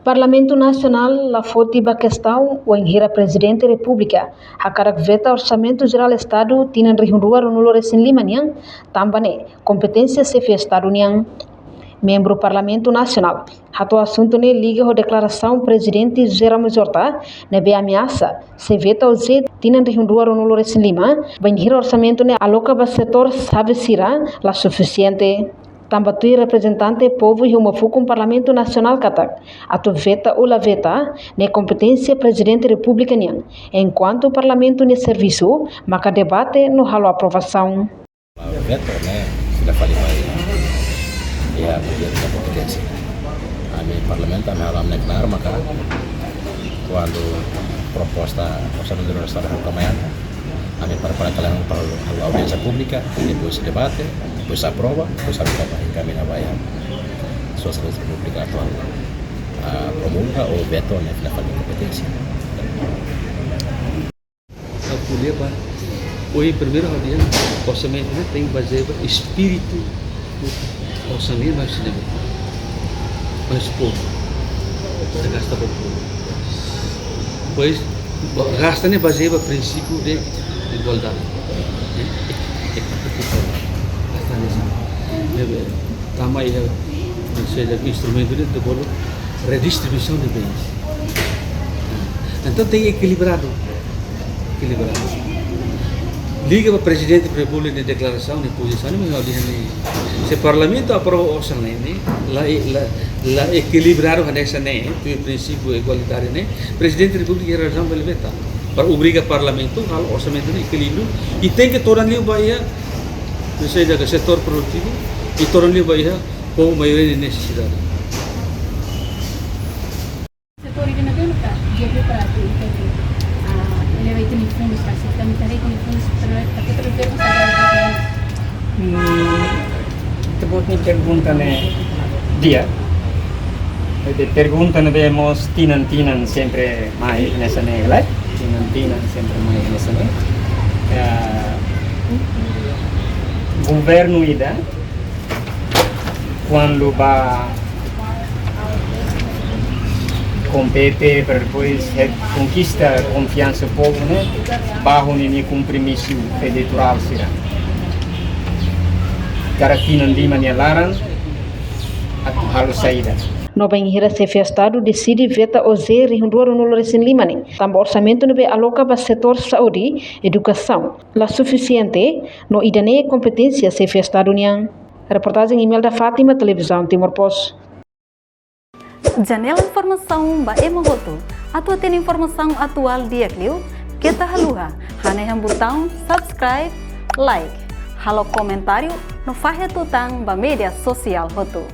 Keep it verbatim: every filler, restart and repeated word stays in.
Parlamentu Nasionál la foti ba kestaun wainhira Prezidente Repúblika hakarak veta Orsamentu Jerál Estadu tinan rihun rua ruanulu-resin-lima nian, tanba ne'e kompeténsia Xefe Estadu nian. Membru Parlamentu Nasionál hato'o asuntu ne'e liga ho deklarasaun Prezidente José Ramos Horta ne'ebé ameasa sei veta OJE tinan rihun rua ruanulu-resin-lima, bainhira orsamentu ne'e aloka ba setór xave sira la sufisiente. Tanba tuir reprezentante povu iha uma fukun Parlamentu Nasionál katak, atu veta ou la veta, ne'e kompeténsia Prezidente Repúblika nian, enkuantu Parlamentu nia servisu maka debate no halo aprovasaun. Veto ne'e fila fali ba iha, iha Prezidente nia kompeténsia. Ami Parlamentu, ami halo, ami-nia klaru maka kuandu proposta Orsamentu Jerál Estadu ha'u tama iha, ami prepara kalan para halo audiénsia públika, depois debate, depois aprova, depois ami tama enkamiña ba iha Sua Exelénsia Repúblika atuál, ah, promulga ou veto ne'e fila fali kompeténsia. Ha'u ko'alia ba, ohin primeiru ha'u dehan, orsamentu ne'e tenke bazeia ba espíritu orsamentu, mas ne'e, mas povu. Ita gasta ba povu. Depois, ba-, gasta ne'e bazeia ba prinsípiu de igualdade. Eh, eh, eh, gasta ne'e, ne'ebé tama iha, ou seja, instrumentu de, de bolu redistribuisaun de bens. Entaun tenke ekilibradu. Ekilibradu. Liga ba Prezidente Repúblika nia deklarasaun, nia pozisaun, mas ha'u dehan ne'e, se Parlamentu aprova osan ne'e, la, la, la ekilibradu hanesan ne'e, tuir prinsípiu igualitáriu ne'e, Prezidente Repúblika iha razaun bele veta. Para obriga Parlamentu halo orsamentu ne'e ekilíbriu, i tenke todan liu ba iha, ou seja, setór produtivu, i todan liu ba iha povu maioria nia nesesidade. Setór ida-ne'e maka dia preparadu, ita, ah, eleva ita-nia fundus, ka, se ita minteri ita-nia fundus, ita-nia, ita-nia governu sa. Hmm, ita-boot nia pergunta ne'e di'ak. Ita-nia pergunta ne'ebé mós tinan-tinan sempre mai hanesan ne'e, lae? Tinan-tinan sempre mai hanesan ne'e. Ya, governu ida, kuandu ba kompete para depois re-, konkista konfiansa povu ne'e, ba ho ninia kompromisu eleitorál sira. Karik tinan lima nia laran, atu halo saida. No bainhira Xefe Estadu deside veta OJE rihun rua ruanulu-resin-lima ne'e, tanba orsamentu ne'ebé aloka ba setór saúde, edukasaun, la sufisiente, no ida-ne'e kompeténsia Xefe Estadu nian. Reportajen Imelda Fátima, Televizaun Timor Post. Janela informasaun ba ema hotu. Atu hatene informasaun atuál di'ak liu, keta haluha hanehan butaun subscribe, like, halo komentáriu, no fahe tutan ba média sosiál hotu.